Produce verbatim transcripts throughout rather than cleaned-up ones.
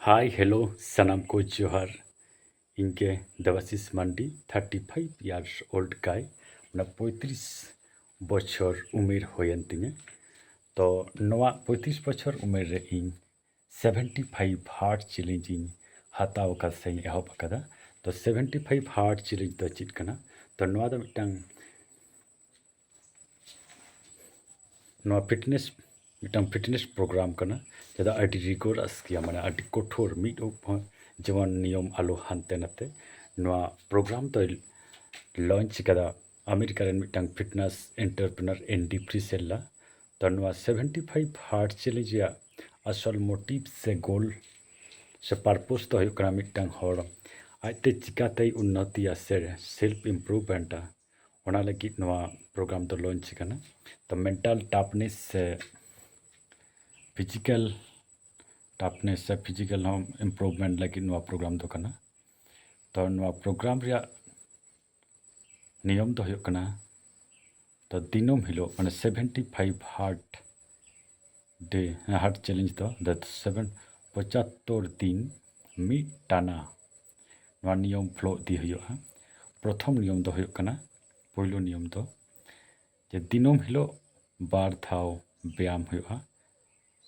Hi, hello, ᱥᱟᱱᱟᱢ ᱠᱚ ᱡᱚᱦᱟᱨ᱾ ᱤᱧ ᱜᱮ ᱫᱮᱵᱟᱥᱤᱥ ᱢᱟᱱᱰᱤ, thirty five years old guy, ᱢᱟᱱᱮ ᱯᱚᱸᱭᱛᱨᱤᱥ ᱵᱚᱪᱷᱚᱨ ᱩᱢᱮᱨ ᱦᱩᱭᱮᱱ ᱛᱤᱧᱟᱹ᱾ ᱛᱚ ᱱᱚᱣᱟ ᱯᱚᱸᱭᱛᱨᱤᱥ ᱵᱚᱪᱷᱚᱨ ᱩᱢᱮᱨ ᱨᱮ ᱤᱧ seventy five hard challenge ᱤᱧ ᱦᱟᱛᱟᱣ ᱟᱠᱟᱫ ᱥᱮᱧ ᱮᱦᱚᱵ ᱟᱠᱟᱫᱟ᱾ ᱛᱚ seventy five hard challenge ᱫᱚ ᱪᱮᱫ ᱠᱟᱱᱟ? ᱛᱚ ᱱᱚᱣᱟ ᱫᱚ ᱢᱤᱫᱴᱟᱝ ᱱᱚᱣᱟ ᱯᱷᱤᱴᱱᱮᱥ ᱢᱤᱫᱴᱟᱝ ᱯᱷᱤᱴᱱᱮᱥ ᱯᱨᱳᱜᱨᱟᱢ ᱠᱟᱱᱟ, ᱡᱟᱦᱟᱸ ᱫᱚ ᱟᱹᱰᱤ ᱨᱤᱜᱳᱨᱟᱥ ᱜᱮᱭᱟ, ᱢᱟᱱᱮ ᱟᱹᱰᱤ ᱠᱚᱴᱷᱳᱨ, ᱢᱤᱫ ᱩᱯ ᱦᱚᱸ ᱡᱮᱢᱚᱱ ᱱᱤᱭᱚᱢ ᱟᱞᱚ ᱦᱟᱱᱛᱮ ᱱᱟᱛᱮ᱾ ᱱᱚᱣᱟ ᱯᱨᱳᱜᱨᱟᱢ ᱫᱚᱭ ᱞᱚᱧᱪ ᱠᱟᱫᱟ ᱟᱢᱮᱨᱤᱠᱟ ᱨᱮᱱ ᱢᱤᱫᱴᱟᱝ ᱯᱷᱤᱴᱱᱮᱥ ᱮᱱᱴᱟᱨᱯᱨᱮᱱᱟᱨ ᱮᱱᱰᱤ ᱯᱷᱨᱤᱥᱮᱞᱞᱟ᱾ ᱛᱚ ᱱᱚᱣᱟ seventy five hard challenge ᱨᱮᱭᱟᱜ ᱟᱥᱚᱞ ᱢᱳᱴᱤᱵᱷ ᱥᱮ ᱜᱳᱞ ᱥᱮ ᱯᱟᱨᱯᱳᱥ ᱫᱚ ᱦᱩᱭᱩᱜ ᱠᱟᱱᱟ ᱢᱤᱫᱴᱟᱝ ᱦᱚᱲ ᱟᱡᱛᱮ ᱪᱤᱠᱟᱛᱮᱭ ᱩᱱᱱᱚᱛᱤᱭᱟ ᱥᱮ ᱥᱮᱞᱯ ᱤᱢᱯᱨᱩᱵᱷᱢᱮᱱᱴᱟ, ᱚᱱᱟ ᱞᱟᱹᱜᱤᱫ ᱱᱚᱣᱟ ᱯᱨᱳᱜᱨᱟᱢ ᱫᱚ ᱞᱚᱧᱪ ᱠᱟᱱᱟ᱾ ᱛᱚ ᱢᱮᱱᱴᱟᱞ ᱴᱟᱯᱱᱮᱥ ᱥᱮ ᱯᱷᱤᱡᱤᱠᱮᱞ ᱴᱟᱯᱱᱮᱥ ᱥᱮ ᱯᱷᱤᱡᱤᱠᱮᱞ ᱦᱚᱸ ᱤᱢᱯᱨᱩᱵᱷᱢᱮᱱᱴ ᱞᱟᱹᱜᱤᱫ ᱱᱚᱣᱟ ᱯᱨᱳᱜᱨᱟᱢ ᱫᱚ ᱠᱟᱱᱟ᱾ ᱛᱚ ᱱᱚᱣᱟ ᱯᱨᱳᱜᱨᱟᱢ ᱨᱮᱭᱟᱜ ᱱᱤᱭᱚᱢ ᱫᱚ ᱦᱩᱭᱩᱜ ᱠᱟᱱᱟ, ᱛᱚ ᱫᱤᱱᱟᱹᱢ ᱦᱤᱞᱳᱜ, ᱢᱟᱱᱮ seventy five hard day, hard challenge ᱫᱚ the seven, ᱯᱚᱸᱪᱟᱛᱛᱳᱨ ᱫᱤᱱ ᱢᱤᱫ ᱴᱟᱱᱟ ᱱᱚᱣᱟ ᱱᱤᱭᱚᱢ ᱯᱷᱳᱞᱳ ᱤᱫᱤ ᱦᱩᱭᱩᱜᱼᱟ᱾ ᱯᱨᱚᱛᱷᱚᱢ ᱱᱤᱭᱚᱢ ᱫᱚ ᱦᱩᱭᱩᱜ ᱠᱟᱱᱟ, ᱯᱳᱭᱞᱳ ᱱᱤᱭᱚᱢ ᱫᱚ ᱡᱮ ᱫᱤᱱᱟᱹᱢ ᱦᱤᱞᱳᱜ ᱵᱟᱨ ᱫᱷᱟᱣ ᱵᱮᱭᱟᱢ ᱦᱩᱭᱩᱜᱼᱟ,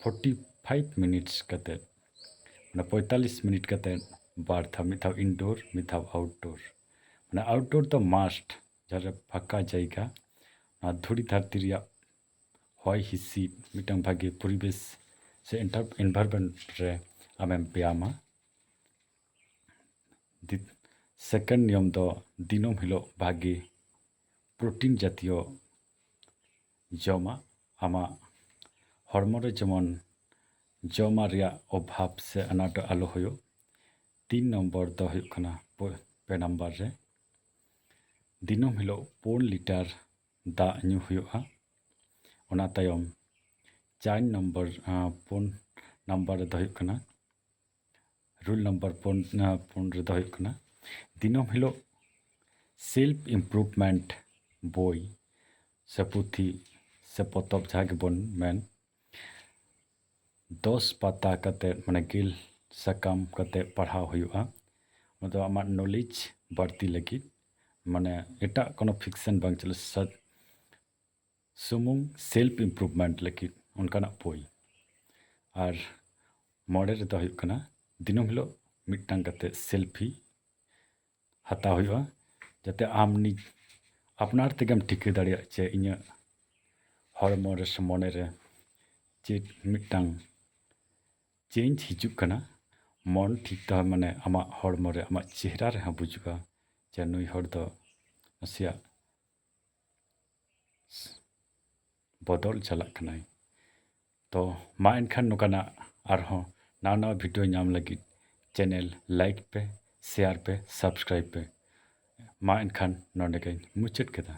forty five minutes ᱠᱟᱛᱮᱫ, ᱢᱟᱱᱮ ᱯᱚᱸᱭᱛᱟᱞᱞᱤᱥ ᱢᱤᱱᱤᱴ ᱠᱟᱛᱮᱫ ᱵᱟᱨ ᱫᱷᱟᱣ, ᱢᱤᱫ ᱫᱷᱟᱣ ᱤᱱᱰᱳᱨ, ᱢᱤᱫ ᱫᱷᱟᱣ ᱟᱣᱩᱴᱰᱳᱨ᱾ ᱢᱟᱱᱮ ᱟᱣᱩᱴᱰᱳᱨ ᱫᱚ ᱢᱟᱥᱴ, ᱡᱟᱦᱟᱸ ᱨᱮ ᱯᱷᱟᱸᱠᱟ ᱡᱟᱭᱜᱟ, ᱱᱚᱣᱟ ᱫᱷᱩᱲᱤ ᱫᱷᱟᱹᱨᱛᱤ ᱨᱮᱭᱟᱜ ᱦᱚᱭ ᱦᱤᱸᱥᱤᱫ, ᱢᱤᱫᱴᱟᱝ ᱵᱷᱟᱜᱮ ᱯᱚᱨᱤᱵᱮᱥ ᱥᱮ ᱮᱱᱵᱷᱟᱨᱢᱮᱱᱴ ᱨᱮ ᱟᱢᱮᱢ ᱵᱮᱭᱟᱢᱟ᱾ ᱥᱮᱠᱮᱱᱰ ᱱᱤᱭᱚᱢ ᱫᱚ ᱫᱤᱱᱟᱹᱢ ᱦᱤᱞᱳᱜ ᱵᱷᱟᱜᱮ ᱯᱨᱳᱴᱤᱱ ᱡᱟᱛᱤᱭᱚ ᱡᱚᱢᱟᱜ, ᱟᱢᱟᱜ ᱦᱚᱲᱢᱚ ᱨᱮ ᱡᱮᱢᱚᱱ ᱡᱚᱢᱟᱜ ᱨᱮᱭᱟᱜ ᱚᱵᱷᱟᱵᱽ ᱥᱮ ᱟᱱᱟᱴ ᱟᱞᱚ ᱦᱩᱭᱩᱜ᱾ ᱛᱤᱱ ᱱᱚᱢᱵᱚᱨ ᱫᱚ ᱦᱩᱭᱩᱜ ᱠᱟᱱᱟ, ᱯᱮ ᱱᱟᱢᱵᱟᱨ ᱨᱮ ᱫᱤᱱᱟᱹᱢ ᱦᱤᱞᱳᱜ ᱯᱩᱱ ᱞᱤᱴᱟᱨ ᱫᱟᱜ ᱧᱩ ᱦᱩᱭᱩᱜᱼᱟ᱾ ᱚᱱᱟ ᱛᱟᱭᱚᱢ ᱪᱟᱨ ᱱᱚᱢᱵᱚᱨ, ᱯᱩᱱ ᱱᱟᱢᱵᱟᱨ ᱨᱮᱫᱚ ᱦᱩᱭᱩᱜ ᱠᱟᱱᱟ, ᱨᱩᱞ ᱱᱟᱢᱵᱟᱨ ᱯᱩᱱ, ᱯᱩᱱ ᱨᱮᱫᱚ ᱦᱩᱭᱩᱜ ᱠᱟᱱᱟ, ᱫᱤᱱᱟᱹᱢ ᱦᱤᱞᱳᱜ ᱥᱮᱞᱯ ᱤᱢᱯᱨᱩᱵᱷᱢᱮᱱᱴ ᱵᱳᱭ ᱥᱮ ᱯᱩᱛᱷᱤ ᱥᱮ ᱯᱚᱛᱚᱵ, ᱡᱟᱦᱟᱸ ᱜᱮᱵᱚᱱ ᱢᱮᱱ, ᱫᱚᱥ ᱯᱟᱛᱟ ᱠᱟᱛᱮᱫ, ᱢᱟᱱᱮ ᱜᱮᱞ ᱥᱟᱠᱟᱢ ᱠᱟᱛᱮ ᱯᱟᱲᱦᱟᱣ ᱦᱩᱭᱩᱜᱼᱟ᱾ ᱚᱱᱟ ᱫᱚ ᱟᱢᱟᱜ ᱱᱚᱞᱮᱡᱽ ᱵᱟᱹᱲᱛᱤ ᱞᱟᱹᱜᱤᱫ, ᱢᱟᱱᱮ ᱮᱴᱟᱜ ᱠᱳᱱᱳ ᱯᱷᱤᱠᱥᱮᱱ ᱵᱟᱝ ᱪᱟᱹᱞᱩ, ᱥᱟ- ᱥᱩᱢᱩᱝ ᱥᱮᱞᱯ ᱤᱢᱯᱨᱩᱵᱷᱢᱮᱱᱴ ᱞᱟᱹᱜᱤᱫ ᱚᱱᱠᱟᱱᱟᱜ ᱵᱳᱭ᱾ ᱟᱨ ᱢᱚᱬᱮ ᱨᱮᱫᱚ ᱦᱩᱭᱩᱜ ᱠᱟᱱᱟ ᱫᱤᱱᱟᱹᱢ ᱦᱤᱞᱳᱜ ᱢᱤᱫᱴᱟᱝ ᱠᱟᱛᱮ ᱥᱮᱞᱯᱷᱤ ᱦᱟᱛᱟᱣ ᱦᱩᱭᱩᱜᱼᱟ, ᱡᱟᱛᱮ ᱟᱢ ᱱᱤᱡ ᱟᱯᱱᱟᱨ ᱛᱮᱜᱮᱢ ᱴᱷᱤᱠᱟᱹ ᱫᱟᱲᱮᱭᱟᱜ ᱡᱮ ᱤᱧᱟᱹᱜ ᱦᱚᱲᱢᱚ ᱨᱮ ᱥᱮ ᱢᱚᱱᱮ ᱨᱮ ᱪᱮᱫ ᱢᱤᱫᱴᱟᱝ ᱪᱮᱧᱡᱽ ᱦᱤᱡᱩᱜ ᱠᱟᱱᱟ᱾ ᱢᱚᱱ ᱴᱷᱤᱠ ᱫᱚᱦᱚ ᱢᱟᱱᱮ ᱟᱢᱟᱜ ᱦᱚᱲᱢᱚ ᱨᱮ, ᱟᱢᱟᱜ ᱪᱮᱦᱨᱟ ᱨᱮᱦᱚᱸ ᱵᱩᱡᱩᱜᱼᱟ ᱡᱮ ᱱᱩᱭ ᱦᱚᱲ ᱫᱚ ᱱᱟᱥᱮᱭᱟᱜ ᱵᱚᱫᱚᱞ ᱪᱟᱞᱟᱜ ᱠᱟᱱᱟᱭ᱾ ᱛᱚ ᱢᱟ ᱮᱱᱠᱷᱟᱱ ᱱᱚᱝᱠᱟᱱᱟᱜ ᱟᱨᱦᱚᱸ ᱱᱟᱣᱟ ᱱᱟᱣᱟ ᱵᱷᱤᱰᱤᱭᱳ ᱧᱟᱢ ᱞᱟᱹᱜᱤᱫ ᱪᱮᱱᱮᱞ ᱞᱟᱭᱤᱠ ᱯᱮ, ᱥᱮᱭᱟᱨ ᱯᱮ, ᱥᱟᱵᱥᱠᱨᱟᱭᱤᱵ ᱯᱮ᱾ ᱢᱟ ᱮᱱᱠᱷᱟᱱ ᱱᱚᱰᱮ ᱜᱮᱧ ᱢᱩᱪᱟᱹᱫ ᱠᱮᱫᱟ᱾